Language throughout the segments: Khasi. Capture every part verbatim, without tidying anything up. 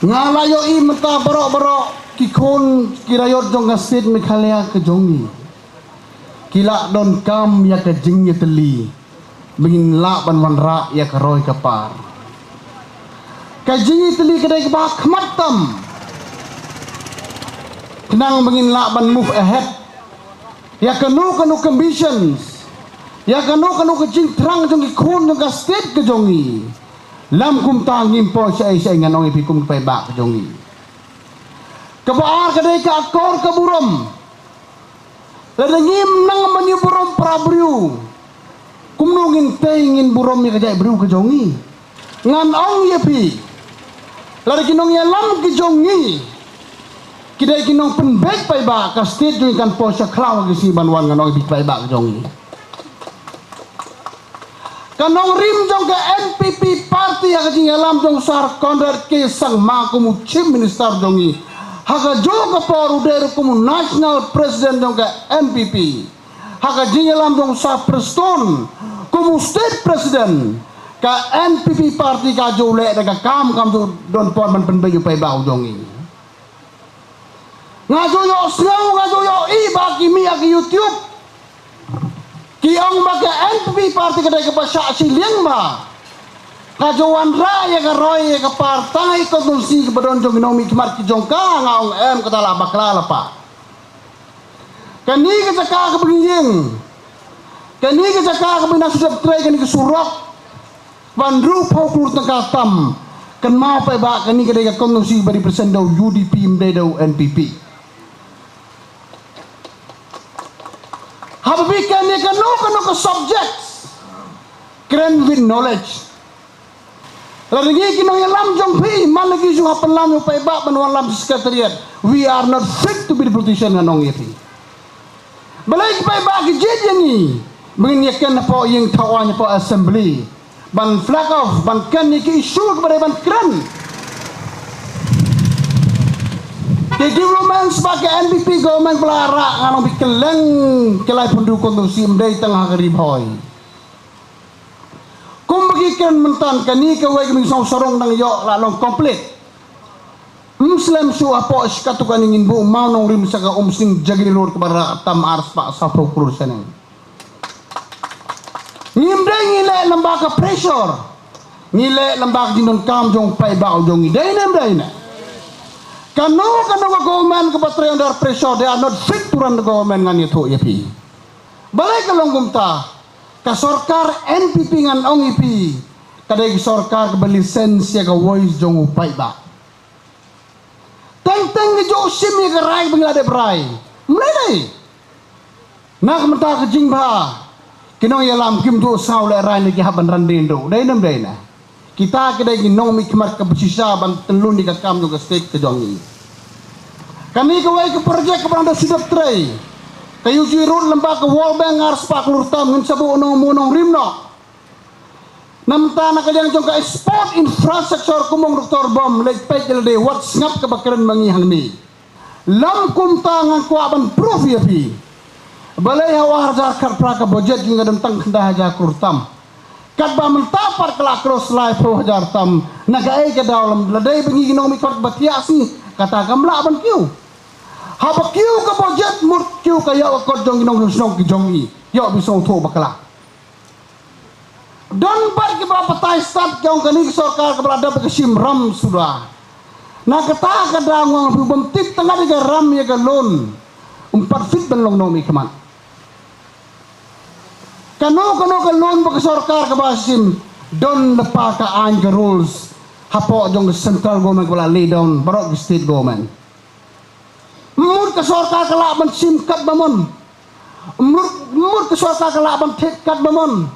Nga la ïohi mynta baroh baroh ki khun ki raiot jong ka state Meghalaya ka jong ngi ki la donkam ïa ka jingïatylli ba ngin lah ban wanrah ïa ka roi ka par. Ka jingïatylli ka dei kaba khmat tam khnang ba ngin lah ban move ahead ïa kano kano ka ambitions, ïa kano kano ka jingthrang jong ki khun jong ka state ka jong ngi. Lam kumta ngim poi shaei shaei, ngan ong ïa phi kum ki paidbah ka jong ngi. Kaba ar ka dei ka akor ka burom. Lada ngim nang ban ïa burom para briew, kumno ngin tei ngin burom ïa ka jaitbynriew ka jong ngi? Ngan ong ïa phi, lada ki nongïalam ki jong ngi ki dei ki nongpynbeit paidbah, ka state jong ngi kan poi sha khlaw ha ki sngi ban wan, ngan ong ïa phi paidbah ka jong ngi. Ka nongrim jong ka N P P party ha ka jingïalam jong Sir Conrad K Sangma kum u Chief Minister jong ngi, ha kajuh ka por u dei ruh kum u National President jong ka N P P. Ha ka jingïalam jong Sir Prestone kum u State President, ka N P P party ka ju leh da ka kam, kam ju don por ban pynbeit ïa u paidbah u jong ngi. Nga ju ïohsngew, nga ju ïohi ba ki mih ha ki YouTube ki ong ba ka N P P party ka dei kaba shah shiliang, ba ka ju wanrah ïa ka roi ïa ka par tang ha ki constituency kaba don jong ki nongmihkhmat ki jong ka. Nga ong em, kata la bakla lypa. Kane ka jaka kaba ngi ïeng, kane ka jaka kaba ngi nang shu dep trei, kane ka surok ba hynriewphew klur tyngka tam, kynmaw paidbah, kane ka dei ka constituency ba represent da u U D P, ym dei da u N P P. Haba phi kren ïa kano kano ka subject, kren with knowledge. Lada ngi ki nongïalam jong phi man la ki ju hap ban lam ïa u paidbah ban wallam secretariat, we are not fit to be the politician, ngan ong ïa phi. Balei ki paidbah ki jied ïa ngi ba ngin ïa kren hapoh ïing thaw aiñ, hapoh assembly, ban flag off, ban kren ïa ki issue kiba dei ban kren? Ki developments ba ka N P P government ba la rah, ngan ong ïa phi, kylleng ki laiphew hynriew constituency, ym dei tang ha ka Ri Bhoi. Kumba ki kren mynta, kane kawei ka mingsong sarong dang ïoh la long complete. Ym slem shuh, hapoh shi katto katne ngin buh mawnongrim sha ka Umsning Jagri Road kaba rah tam arspah sawphew klur shaneng. Ngim dei ngi leh lyngba ka pressure, ngi leh lyngba ka jingdonkam jong u paidbah u jong ngi, dei ne ym dei ne? Kano kano ka government kaba trei under pressure, they are not fit to run the government, ngan ïathuh ïa phi. Balei ka long kumta? Ka sorkar N P P, ngan ong ïa phi, ka dei ka sorkar kaba listen ïa ka voice jong u paidbah. Teng teng ki ju shim ïa ka rai ba ngi la dep rai. Ym lei lei. Na ka bynta ka jingbha, ki nongïalam kim ju sngew lehrain, ki hap ban randien ruh, dei ne ym dei ne? Kita ki dei ki nongmihkhmat kaba shisha ban tyllun ïa ka kam jong ka state ka jong ngi. Kane kawei ka project kaba ngi dang shu dep trei, ka U G Road lyngba ka World Bank, arspah klur tam, ngin sa buh nong mo nongrim noh. Namar na ka liang jong ka sport infrastructure, kumba ong Doctor Bom, leit peit ïa lade, wat sngap kaba kren ma ngi hangne. Lam kumta, nga kwah ban proof ïa phi. Balei ha u ar hajar khatphra ka budget jong ngi ka don tang khyndai hajar klur tam? Katba mynta pat ka la cross laiphew hajar tam. Na kaei ka daw? Lam la dei ba ngi ki nongmihkhmat ba thiah sngi, kata kam lah ban kiew. Haba kiew ka budget, mut kiew ka ïoh ka kot jong ki nongshong shnong ki jong ngi. Ïoh ba sngewthuh bakla. Don pat kiba batai stad ki ong kane ka sorkar kaba la dep ka shim ram suda. Na kata ka daw nga ong ïa phi, bym tip tang ïa ka ram ïa ka loan, ym pat fit ban long nongmihkhmat. Kano kano ka loan ba ka sorkar kaba shim, don lypa ka aiñ, ka rules hapoh jong ka central government kaba la lay down baroh ki state government. Mut ka sorkar ka lah ban shim katba mon. Mut, mut ka sorkar ka lah ban thied katba mon.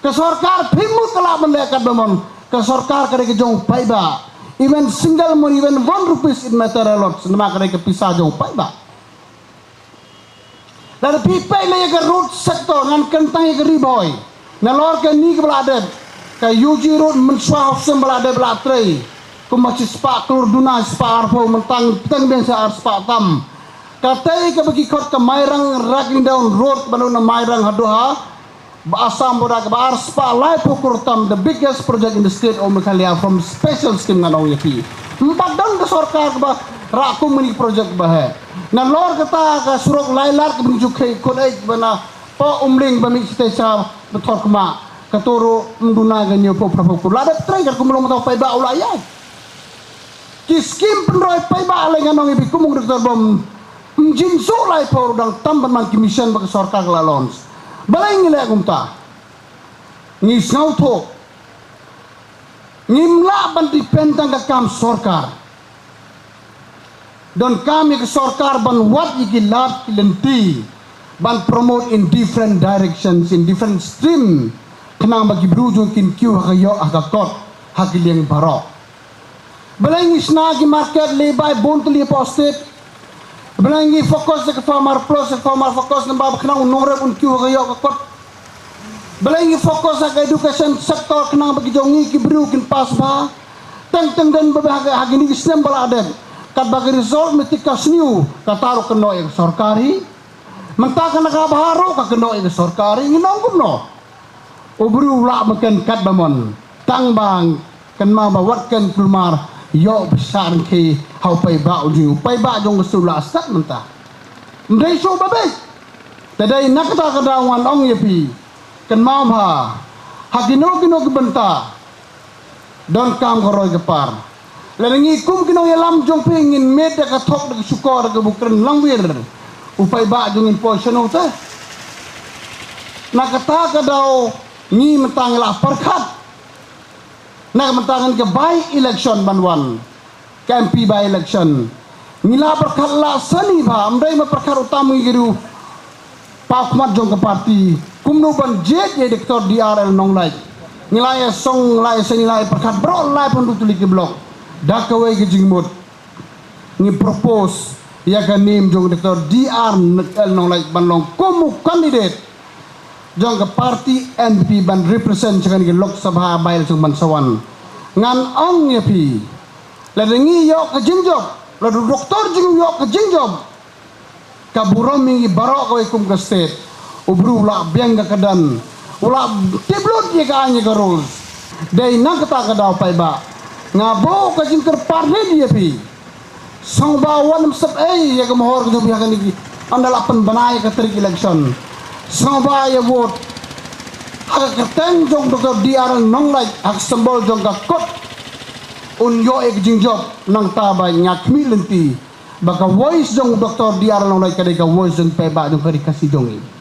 Ka sorkar phi mut ka lah ban leh katba mon. Ka sorkar ka dei ka jong u paidbah. Even single mon, even one rupees, it matter a lot. Namar ka dei ka pisa jong u paidbah. Lada phi peit leh ïa ka road sector, ngan kren tang ïa ka Ri Bhoi. Nalor kane kaba la dep, ka U G Road mynshuwa ha u snem ba la dep la trei kumba shispah klur duna, shispah arphew, mynta tang biang sha arspah tam. Katei kaba ki khot ka Mairang Rakhliang Road, ba na Mairang haduh ha ba Assam border, kaba arspah laiphew klur tam, the biggest project in the state of Meghalaya from special scheme, ngan ong ïa phi. Ym pat don ka sorkar kaba rah kum kine ki project ba heh. Nalor kata ka surok lai lad kaba ngi ju kheiñ khun ei ba na Pohumling ba mih shatei sha Pathorkhmah, kato ruh ym duna ka hynñiewphew phraphew klur. La dep trei katkum long, mynta u paidbah u la ïaid. Ki skim pynroi paidbah lei, ngan ong ïa phi kum u Doctor Bom, ym jin suk laiphew ruh dang tam ban man ki mission ba ka sorkar ka la launch. Balei ngi leh kumta? Ngi sngewthuh ngim lah ban depend tang ka kam sorkar. Donkam ïa ka sorkar ban wad ïa ki lad ki lynti ban promote in different directions, in different stream, khnang ba ki briew jong ngi kin kiew ha ka ïoh ha ka kot ha ki liang baroh. Balei ngi shna ki market lehbai bun tylli hapoh state? Balei ngi focus ha ka Farmer Plus, ha ka Farmer Focus, namar ba khnang u nongrep un kiew ha ka ïoh ka kot? Balei ngi focus ha ka education sector khnang ba ki jong ngi ki briew kin pass bha? Teng teng don ba ha ka, ha kine ki snem ba la dep, katba ka result matric ka sniew, kata ruh kynnoh ïa ka sorkar hi. Mynta kane ka bha ruh ka kynnoh ïa ka sorkar hi, ngin ong kumno? U briew u lah ban ken katba mon, tang ba kynmaw ba wat ken kulmar ïoh pisa ryngkhei ha u paidbah u jong u, paidbah jong ka shu lah stet mynta. Ym dei shuh ba beit. Te dei na kata ka daw ngan ong ïa phi, kynmaw bha, ha kino kino ki bynta donkam ka roi ka par. Lada ngi kum ki nongïalam jong phi ngin miet da ka thok, da ka shukor, da ka buh kren langwir, u paidbah jong ngi un poi shano te? Na kata ka daw ngi mynta ngi la pyrkhat na ka bynta ngan ka by election ban wan, ka M P by election. Ngi la pyrkhat la sani bha, ym dei ma pyrkhat u tam ngi ki riew paw khmat jong ka party, kumno ban jied ïa Doctor D R L Nonglait. Ngi la ïa song, ngi la ïa sani, ngi la ïa pyrkhat baroh laiphew hynriew tylli ki block. Da kawei ka jingmut ngi propose ïa ka name jong Doctor D R L Nonglait ban long kum u candidate jong ka party N P P ban represent sha kane ka Lok Sabha by election ban sa wan. Ngan ong ïa phi, lada ngi ïoh ka jingjop, lada u doktor jong ngi u ïoh ka jingjop, ka burom ïa ngi baroh kawei kum ka state. U briew u la biang ka kyrdan, u la tip lut ïa ka aiñ ïa ka rules. Dei na kata ka daw paidbah, nga buh ka jingkyrpad ïa phi. Sngewbha wat nym sep ei ïa ka mohor ka jong phi ha kane ki, ynda la pynbna ïa ka tarik election. Sngewbha ïa vote ha ka kyrteng jong Doctor D R L Nonglait, ha ka symbol jong ka kot. Un ïoh ïa ka jingjop, nangta ba nga khmih lynti ba ka voice jong Doctor D R L Nonglait ka dei ka voice jong paidbah jong ka Ri Khasi jong ngi.